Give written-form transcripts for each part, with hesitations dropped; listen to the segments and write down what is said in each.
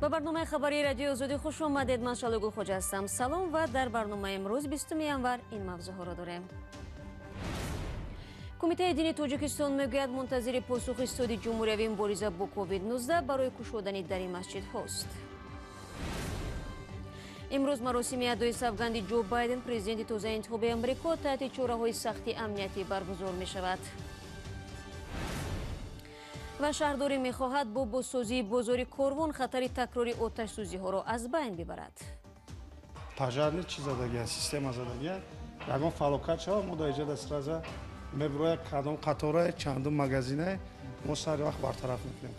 Ба барномаи хабарии Радиои Озодӣ хуш омадед. Ман Шалугул Хоҷа ҳастам. Салом ва дар барномаи имрӯз 20 январ ин мавзӯъҳоро дорем. Кумитаи дини Тоҷикистон мегӯяд, мунтазири посухи Ситоди ҷумҳуриявии мубориза бо ковид-19 барои кушодани дари масҷидҳост. Имрӯз маросими адои савганди Ҷо Байден, президенти тозаи интихоби Амрико, таҳти чораҳои сахти амниятӣ баргузор мешавад. Ва шаҳрдорӣ мехоҳад бо бозсозии бозори Корвон хатари такрори оташсӯзиҳоро аз байн бибарад. Пожарный чи задагия, система задагия, ягон фалокат шава, мо дар иҷода сразу меброя, кадом қаторае, чандум магазинае, мо сари вақт бартараф мекунем.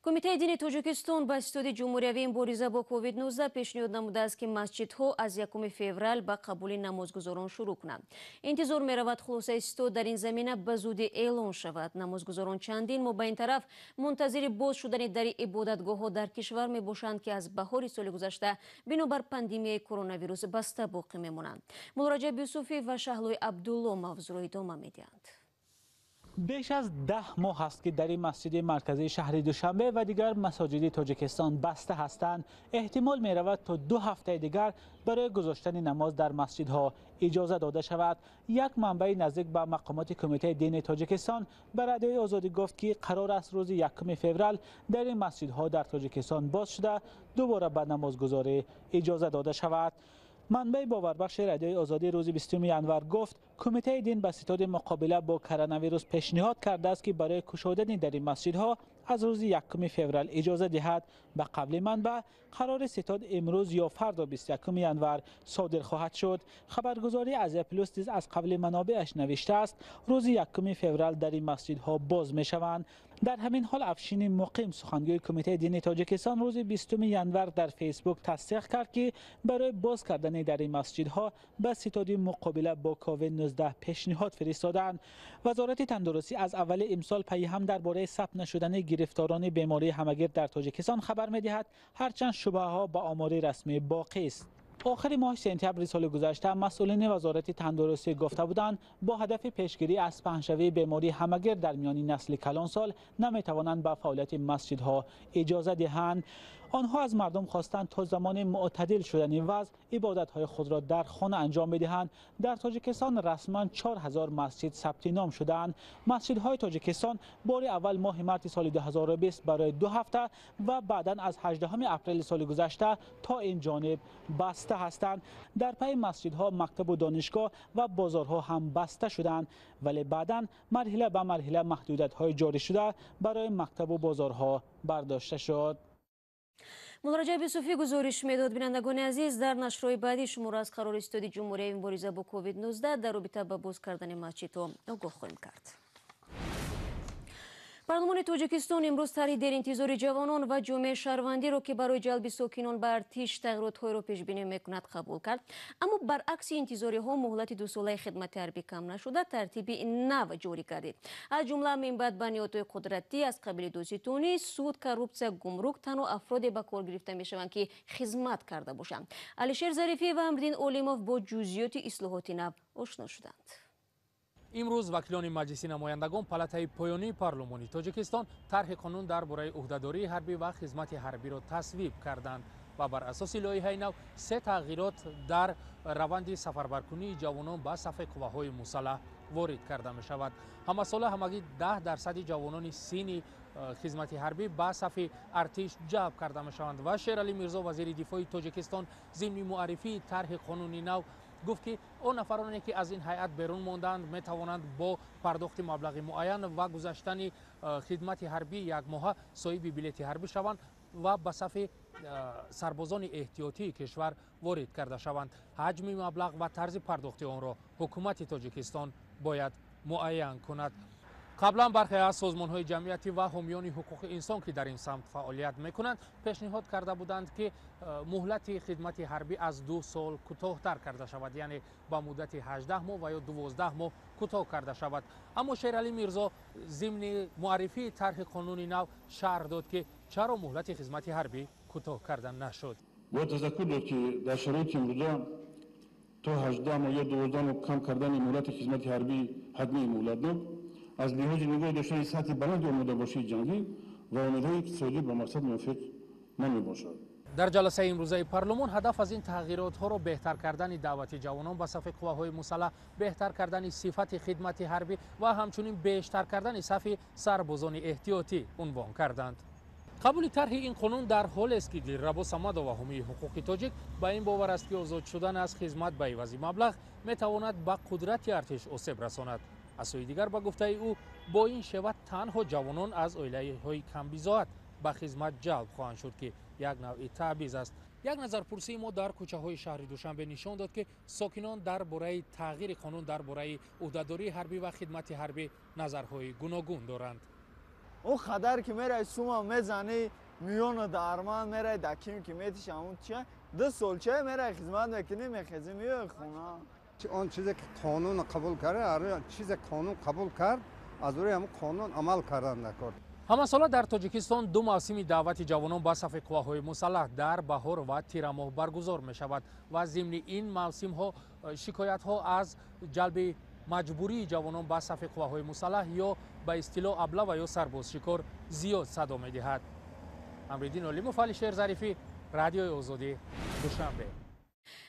Кумитаи дини Тоҷикистон ба Ситоди ҷумҳуриявии мубориза бо ковид-19 пешниҳод намудааст, ки масҷидҳо аз 1 феврал ба қабули намозгузорон шурӯъ кунанд. Интизор меравад, хулосаи ситод дар ин замина ба зудӣ эълон шавад. Намозгузорон чандин моҳ ба ин тараф мунтазири боз шудани дари ибодатгоҳҳо дар кишвар мебошанд, ки аз баҳори соли гузашта бинобар пандемияи коронавирус баста боқӣ мемонанд. Муллораҷаб Юсуфӣ ва Шаҳлои Абдулло мавзӯъро идома медиҳанд. Беш аз 10 моҳ аст, ки дари масҷиди марказии шаҳри Душанбе ва дигар масоҷиди Тоҷикистон баста ҳастанд. Эҳтимол меравад, то 2 ҳафтаи дигар барои гузоштани намоз дар масҷидҳо иҷоза дода шавад. Як манбаи наздик ба мақомоти Кумитаи дини Тоҷикистон ба Радиои Озодӣ гуфт, ки қарор аст рӯзи 1 феврал дари масҷидҳо дар Тоҷикистон боз шуда, дубора ба намозгузорӣ иҷоза дода шавад. Манбаи боварбахши Радиои Озодӣ рӯзи 20 январ гуфт, Кумитаи дин ба ситоди муқобила бо коронавирус пешниҳод кардааст, ки барои кушодани дари масҷидҳо аз рӯзи 1 феврал иҷоза диҳад. Ба қавли манбаъ, қарори ситод имрӯз ё фардо 21 январ содир хоҳад шуд. Хабаргузории Азия Плюс низ аз қавли манобеаш навиштааст, рӯзи 1 феврал дари масҷидҳо боз мешаванд. Дар ҳамин ҳол, Афшини Муқим, сухангӯи Кумитаи дини Тоҷикистон, рӯзи 20 январ дар Фейсбук тасдиқ кард, ки барои боз кардани дари масҷидҳо ба ситоди муқобила бо ковид-19 пешниҳод фиристоданд. Вазорати тандурустӣ аз аввали имсол пайи ҳам дар бораи сабт нашудани гирифторони бемории ҳамагир дар Тоҷикистон хабар медиҳад, ҳарчанд шубҳаҳо ба омори расмӣ боқист. Охири моҳи сентябри соли гузашта масъулини Вазорати тандурустӣ гуфта буданд, бо ҳадафи пешгирӣ аз паҳншавии бемории ҳамагир дар миёни насли калонсол наметавонанд ба фаъолияти масҷидҳо иҷоза диҳанд. Онҳо аз мардум хостанд, то замони мӯътадил шудани вазъ ибодатҳои худро дар хона анҷом бидиҳанд. Дар Тоҷикистон расман 4000 масҷид сабти ном шудаанд. Масҷидҳои Тоҷикистон бори аввал моҳи марти соли 2020 барои 2 ҳафта ва баъдан аз 18 апрели соли гузашта то ин ҷониб баста ҳастанд. Дар пайи масҷидҳо мактабу донишгоҳ ва бозорҳо ҳам баста шуданд, вале баъдан марҳила ба марҳила маҳдудиятҳои ҷорӣ шуда барои мактабу бозорҳо бардошта шуд. Муллораҷаб Юсуфӣ гузориш медод. Бинандагони азиз, дар нашрҳои баъдӣ шуморо аз қарори Ситоди ҷумҳуриявии мубориза бо ковид-19 дар робита ба боз кардани масҷидҳо огоҳ хоҳем кард. Парлумони Тоҷикистон имрӯз тарҳи деринтизори ҷавонон ва ҷомеаи шаҳрвандиро, ки барои ҷалби сокинон ба артиш тағйиротҳоеро пешбинӣ мекунад, қабул кард. Аммо баръакси интизориҳо муҳлати дусолаи хидмати ҳарбӣ кам нашуда, тартиби нав ҷорӣ гардид. Аз ҷумла минбаъд ба ниҳодҳои қудратӣ аз қабили додситонӣ, суд, коррупсия, гумрук танҳо афроде ба кор гирифта мешаванд, ки хизмат карда бошанд. Алишер Зарифӣ ва Амриддин Олимов бо ҷузъиёти ислоҳоти нав ошно шуданд. Имрӯз вакилони Маҷлиси намояндагон, палатаи поёнии парлумони Тоҷикистон, тарҳи қонун дар бораи ӯҳдадории ҳарбӣ ва хизмати ҳарбиро тасвиб карданд ва бар асоси лоиҳаи нав се тағйирот дар раванди сафарбаркунии ҷавонон ба сафи қувваҳои мусаллаҳ ворид карда мешавад. Ҳамасола ҳамагӣ 10% ҷавонони синни хизмати ҳарбӣ ба сафи артиш ҷалб карда мешаванд ва Шералӣ Мирзо, вазири дифои Тоҷикистон, зимни муаррифии тарҳи қонуни нав гуфт, ки он нафароне, ки аз ин ҳайат берун мондаанд, метавонанд бо пардохти маблағи муайян ва гузаштани хидмати ҳарбии якмоҳа соҳиби билети ҳарбӣ шаванд ва ба сафи сарбозони эҳтиётии кишвар ворид карда шаванд. Ҳаҷми маблағ ва тарзи пардохти онро ҳукумати Тоҷикистон бояд муайян кунад. Қаблан бархе аз созмонҳои ҷамъиятӣ ва ҳомиёни ҳуқуқи инсон, ки дар ин самт фаъолият мекунанд, пешниҳод карда буданд, ки муҳлати хидмати ҳарбӣ аз 2 сол кӯтоҳтар карда шавад, яъне ба муддати 18 моҳ ва ё 12 моҳ кӯтоҳ карда шавад. Аммо Шералӣ Мирзо зимни муаррифии тарҳи қонуни нав шарҳ дод, ки чаро муҳлати хизмати ҳарбӣ кӯтоҳ карда нашуд. Бояд тазаккур дод, ки дар шароити имрӯза то 18 моҳ ё 12 моҳ кам кардани муҳлати хизмати ҳарбӣ ҳатмии муҳлатнок аз лиҳози нигоҳ доштани сатҳи баланди омодабошии ҷангӣ Ва омилҳои иқтисодӣ ба мақсад мувофиқ намебошад. Дар ҷаласаи имрӯзаи парлумон ҳадаф аз ин тағйиротҳоро беҳтар кардани даъвати ҷавонон ба сафи қувваҳои мусаллаҳ, беҳтар кардани сифати хидмати ҳарбӣ ва ҳамчунин бештар кардани сафи сарбозони эҳтиётӣ унвон карданд. Қабули тарҳи ин қонун дар ҳолест, ки Дилрабо Самадова, ҳомии ҳуқуқи тоҷик, ба ин бовар аст, ки озод шудан аз хизмат ба ивази маблағ метавонад ба қудрати артиш осеб расонад. Аз сӯи дигар, ба гуфтаи ӯ, бо ин шева танҳо ҷавонон аз оилаҳои камбизоат ба хизмат ҷалб хоҳанд шуд, ки як навъи таъбиз аст. Як назарпурсии мо дар кӯчаҳои шаҳри Душанбе нишон дод, ки сокинон дар бораи тағйири қонун дар бораи ӯҳдадории ҳарбӣ ва хидмати ҳарбӣ назарҳои гуногун доранд. Он қадар ки мерай сума мезанӣ, миёна дарман мерай, даким ки метиша, он чия 2 сол чия мерай хизмат мекунӣ, мехезӣ, миёи хона. Он чизе ки қонун қабул кард, чизе қонун қабул кард, аз рӯи ҳамон қонун амал кардан накард. Ҳамасола дар Тоҷикистон ду мавсими даъвати ҷавонон ба сафи қувваҳои мусаллаҳ дар баҳор ва тирамоҳ баргузор мешавад ва зимни ин мавсимҳо шикоятҳо аз ҷалби маҷбурии ҷавонон ба сафи қувваҳои мусаллаҳ ё ба истилоҳ аблава ё сарбозшикор зиёд садо медиҳад. Амриддин Олимов, Алишер Зарифӣ, Радиои Озодӣ, Душанбе.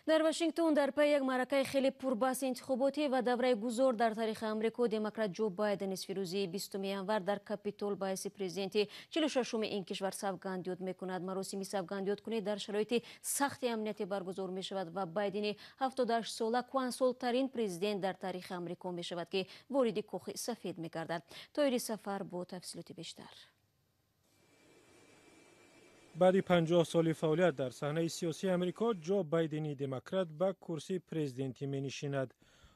Дар Вашингтон дар пайи як маъракаи хеле пурбаҳси интихоботӣ ва давраи гузор дар таърихи Амрико, демократ Ҷо Байден нисфирӯзии 20 январ дар Капитол ба ҳайси президенти 46-уми ин кишвар савганд ёд мекунад. Маросими савгандёдкунӣ дар шароити сахти амнияти баргузор мешавад ва Байдени 78-сола кӯҳансолтарин президент дар таърихи Амрико мешавад, ки вориди Кохи Сафед мегардад. Тоири Сафар бо тафсилоти бештар. Баъди 50 соли фаъолият дар саҳнаи сиёсии Амрико, Ҷо Байдени демократ ба курсии президентӣ менишинад.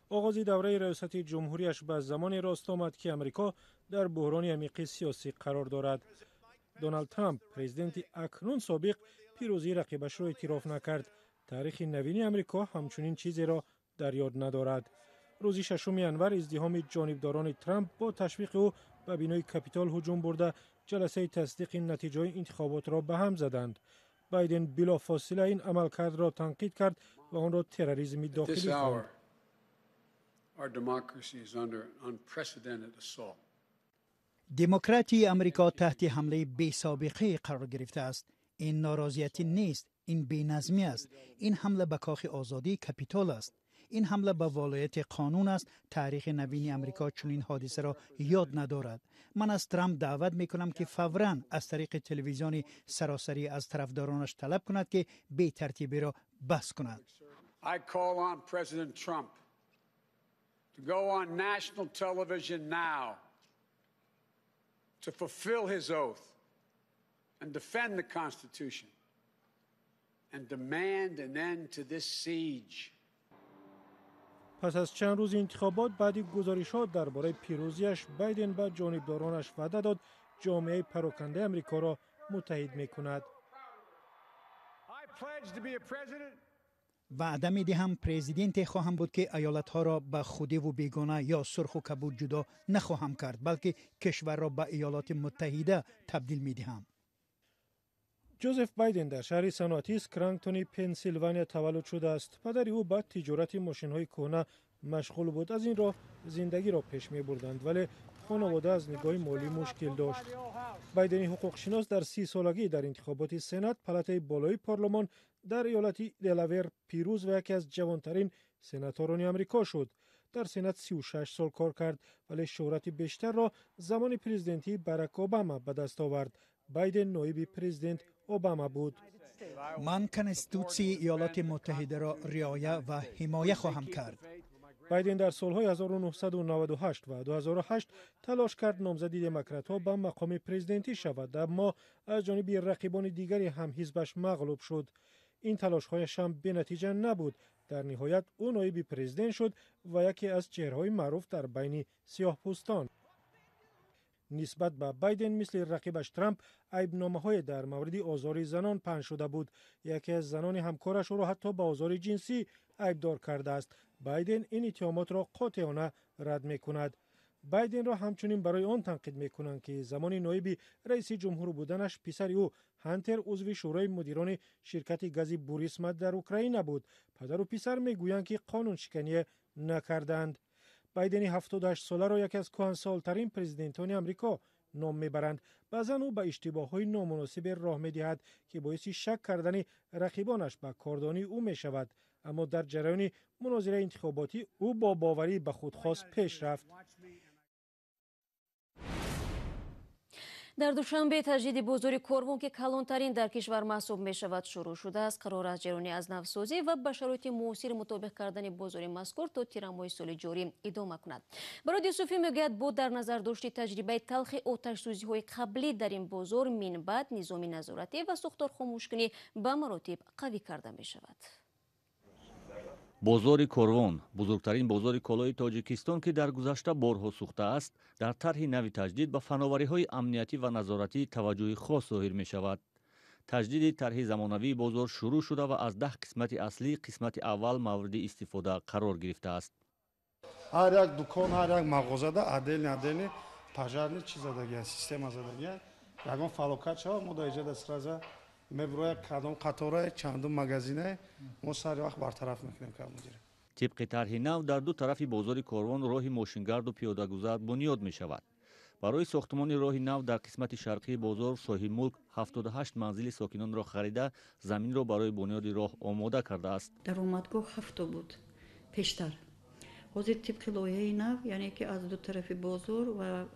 Оғози давраи раёсати ҷумҳурияш ба замоне рост омад, ки Амрико дар буҳрони амиқи сиёсӣ қарор дорад. Доналд Трамп, президенти акнун собиқ, пирӯзии рақибашро эътироф накард. Таърихи навини Амрико ҳамчунин чизеро дар ёд надорад. Рӯзи 6 январ издиҳоми ҷонибдорони Трамп бо ташвиқи ӯ ба бинои Капитол ҳуҷум бурда, ҷаласаи тасдиқи натиҷаҳои интихоботро ба ҳам заданд. Байден билофосила ин амалкардро танқид кард ва онро терроризми дохилӣ хонд. Демократияи Амрико таҳти ҳамлаи бесобиқае қарор гирифтааст. Ин норозиятӣ нест, ин беназмӣ аст. Ин ҳамла ба кохи озодии Капитол аст. Ин ҳамла ба волояти қонун аст. Таърихи навини Амрико чунин ҳодисаро ёд надорад. Ман аз Трамп даъват мекунам, ки фавран аз тариқи телевизиони саросарӣ аз тарафдоронаш талаб кунад, ки бетартибиро бас кунад. I call on President Trump to go on national television now to fulfill his oath and defend the Constitution and demand an end to this siege. Пас аз чанд рӯзи интихобот, баъди гузоришҳо дар бораи пирӯзиаш, Байден ба ҷонибдоронаш ваъда дод, ҷомеаи парокандаи Амрикоро муттаҳид мекунад. Ваъда медиҳам, президенте хоҳам буд, ки иёлатҳоро ба худиву бегона ё сурху кабуд ҷудо нахоҳам кард, балки кишварро ба Иёлоти Муттаҳида табдил медиҳам. Ҷозеф Байден дар шаҳри саноатии Скрантони Пенсилвания таваллуд шудааст. Падари ӯ ба тиҷорати мошинҳои кӯҳна машғул буд. Аз ин роҳ зиндагиро пеш мебурданд, вале хонавода аз нигоҳи молӣ мушкил дошт. Байдени ҳуқуқшинос дар 30-солагӣ дар интихоботи Сенат, палатаи болои парлумон дар иёлати Делавер пирӯз ва яке аз ҷавонтарин сенаторони Амрико шуд. Дар Сенат 36 сол кор кард, вале шӯҳрати бештарро замони президентии Барак Обама ба даст овард. Байден ноиби президент Обама буд. Ман Конститутсияи Иёлоти Муттаҳидаро риоя ва ҳимоя хоҳам кард. Байден дар солҳои 1998 ва 2008 талош кард номзади демократҳо ба мақоми президентӣ шавад, аммо аз ҷониби рақибони дигари ҳамҳизбаш мағлуб шуд. Ин талошҳояш ҳам бенатиҷа набуд. Дар ниҳоят ӯ ноиби президент шуд ва яке аз чеҳраҳои маъруф дар байни сиёҳпӯстон. Нисбат ба Байден, мисли рақибаш Трамп, айбномаҳое дар мавриди озори занон паҳн шуда буд. Яке аз занони ҳамкораш ӯро ҳатто ба озори ҷинсӣ айбдор кардааст. Байден ин иттиҳомотро қотеона рад мекунад. Байденро ҳамчунин барои он танқид мекунанд, ки замони ноиби раиси ҷумҳур буданаш писари ӯ Ҳантер узви шӯрои мудирони ширкати гази Бурисма дар Украина буд. Падару писар мегӯянд, ки қонуншикание накарданд. Байдени 78-соларо яке аз кӯҳансолтарин президентони Амрико ном мебаранд. Баъзан ӯ ба иштибоҳҳои номуносибе роҳ медиҳад, ки боиси шак кардани рақибонаш ба кордонии ӯ мешавад. Аммо дар ҷараёни мунозираи интихоботӣ ӯ бо боварӣ ба худ хос пеш рафт. Дар Душанбе таҷдиди бозори Корвон, ки калонтарин дар кишвар маҳсуб мешавад, шурӯъ шудааст. Қарор аст ҷараёни аз навсозӣ ва ба шароити муосир мутобиқ кардани бозори мазкур то тирамоҳи соли ҷорӣ идома кунад. Бароди Юсуфӣ мегӯяд, бо дар назар дошти таҷрибаи талхи оташсӯзиҳои қаблӣ дар ин бозор, минбаъд низоми назоратӣ ва сӯхторхомӯшкунӣ ба маротиб қавӣ карда мешавад. Бозори Корвон, бузургтарин бозори колои Тоҷикистон, ки дар гузашта борҳо сӯхтааст, дар тарҳи нави таҷдид ба фановариҳои амниятӣ ва назоратӣ таваҷҷӯҳи хос зоҳир мешавад. Таҷдиди тарҳи замонавии бозор шурӯъ шуда ва аз 10 қисмати аслӣ қисмати аввал мавриди истифода қарор гирифтааст. Ҳар як дукон, ҳар як мағозада отдельно отдельно пожарный чи задагия, система задагия. Ягон фалокат шава, мо дар иҷода сразу меброяд кадом қаторае, чандум магазинае, мо сари вақт бартараф мекунем камудира. Тибқи тарҳи нав, дар ду тарафи бозори Корвон роҳи мошингарду пиёдагузар бунёд мешавад. Барои сохтмони роҳи нав дар қисмати шарқии бозор соҳибмулк 78 манзили сокинонро харида, заминро барои бунёди роҳ омода кардааст. Даромадгоҳ 7 буд пештар. Ҳозир тибқи лоиҳаи нав, яъне ки аз ду тарафи бозор ва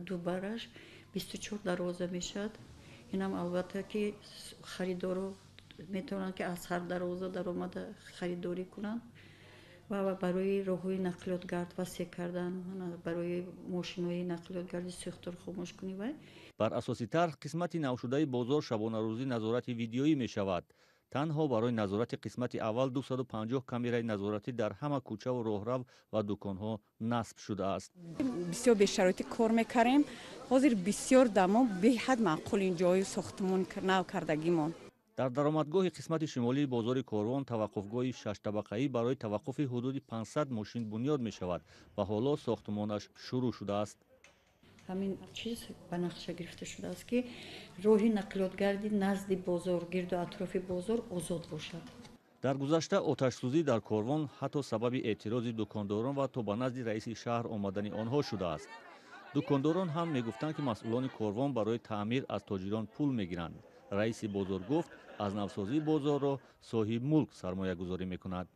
ду бараш 24 дарвоза мешавад. Инам албатта ки харидоро метавонанд ки аз ҳар дарвоза даромада харидорӣ кунанд ва барои роҳҳои нақлиётгард васеъ кардан, барои мошинҳои нақлиётгарди сӯхторхомӯшкунӣ. Бар асоси тарҳ, қисмати навшудаи бозор шабонарӯзӣ назорати видеоӣ мешавад. Танҳо барои назорати қисмати аввал 250 камераи назоратӣ дар ҳама кӯчаву роҳрав ва дуконҳо насб шудааст. Бисёр бешароитӣ кор мекардем. Ҳозир бисёр дамо беҳад маъқул ин ҷои сохтмон нав кардагимон. Дар даромадгоҳи қисмати шимолии бозори Корвон таваққуфгоҳи шаштабақаӣ барои таваққуфи ҳудуди 500 мошин бунёд мешавад ва ҳоло сохтмонаш шурӯъ шудааст. Ҳамин чиз ба нақша гирифта шудааст, ки роҳи нақлиётгарди назди бозор, гирду атрофи бозор озод бошад. Дар гузашта оташсӯзӣ дар Корвон ҳатто сабаби эътирози дукондорон ва то ба назди раиси шаҳр омадани онҳо шудааст. Дукондорон ҳам мегуфтанд, ки масъулони Корвон барои таъмир аз тоҷирон пул мегиранд. Раиси бозор гуфт, аз навсозии бозорро соҳибмулк сармоягузорӣ мекунад.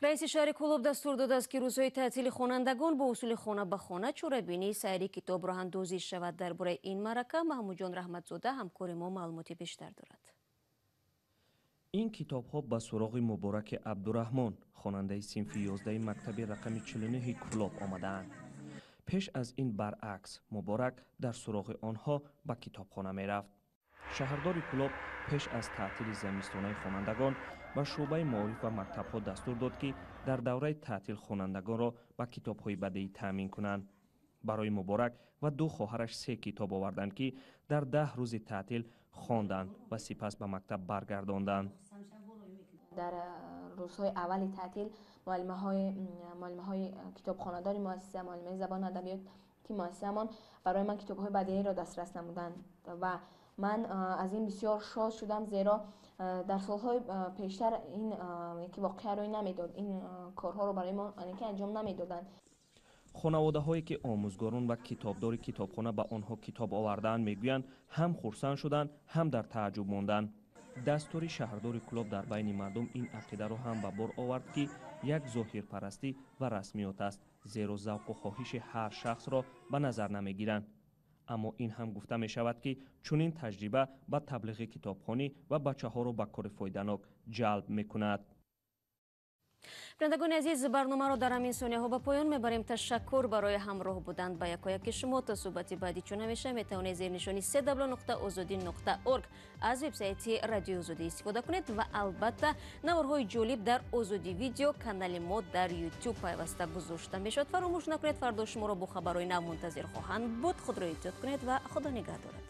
Раиси шаҳри Кӯлоб дастур додааст, ки рӯзҳои таътили хонандагон бо усули хона ба хона чорабинии сайри китоб роҳандозӣ шавад. Дар бораи ин маърака Маҳмудҷон Раҳматзода, ҳамкори мо, маълумоти бештар дорад. Ин китобҳо ба суроғи Мубораки Абдураҳмон, хонандаи синфи 11 мактаби рақами 49 Кӯлоб омадаанд. Пеш аз ин баръакс, Муборак дар суроғи онҳо ба китобхона мерафт. Шаҳрдори Кӯлоб пеш аз таътили замистонаи хонандагон ба шӯъбаи маориф ва мактабҳо дастур дод, ки дар давраи таътил хонандагонро ба китобҳои бадеӣ таъмин кунанд. Барои Муборак ва ду хоҳараш 3 китоб оварданд, ки дар 10 рӯзи таътил хонданд ва сипас ба мактаб баргардонданд. Дар рӯзҳои аввали таътил муаллимаҳои китобхонадори муассиса, муаллимаи забон адабиёти муассисаамон барои ман китобҳои бадеиро дастрас намуданд ва ман аз ин бисёр шод шудам, зеро дар солҳои пештар ин ки воқеа рӯй намедод, ин корҳоро барои мо ки анҷом намедоданд. Хонаводаҳое ки омӯзгорон ва китобдори китобхона ба онҳо китоб овардаанд, мегӯянд, ҳам хурсанд шуданд, ҳам дар тааҷҷуб монданд. Дастури шаҳрдори Кӯлоб дар байни мардум ин ақидаро ҳам ба бор овард, ки як зоҳирпарастӣ ва расмиёт аст, зеро завқу хоҳиши ҳар шахсро ба назар намегиранд. Аммо ин ҳам гуфта мешавад, ки чунин таҷриба ба таблиғи китобхонӣ ва бачаҳоро ба кори фоиданок ҷалб мекунад. Бинандагони азиз, барномаро дар ҳамин сонияҳо ба поён мебарем. Ташаккур барои ҳамроҳ будан ба якояки шумо. То суҳбати баъдӣ, чун ҳамеша метавонед зернишони www.ozodi.org аз вебсайти Радиои Озодӣ истифода кунед ва албатта наворҳои ҷолиб дар Озодӣ видео канали мо дар YouTube пайваста гузошта мешавад. Фаромӯш накунед, фардо шуморо бо хабарҳои нав мунтазир хоҳанд буд. Худро эҳтиёт кунед ва Худо нигаҳ дорад.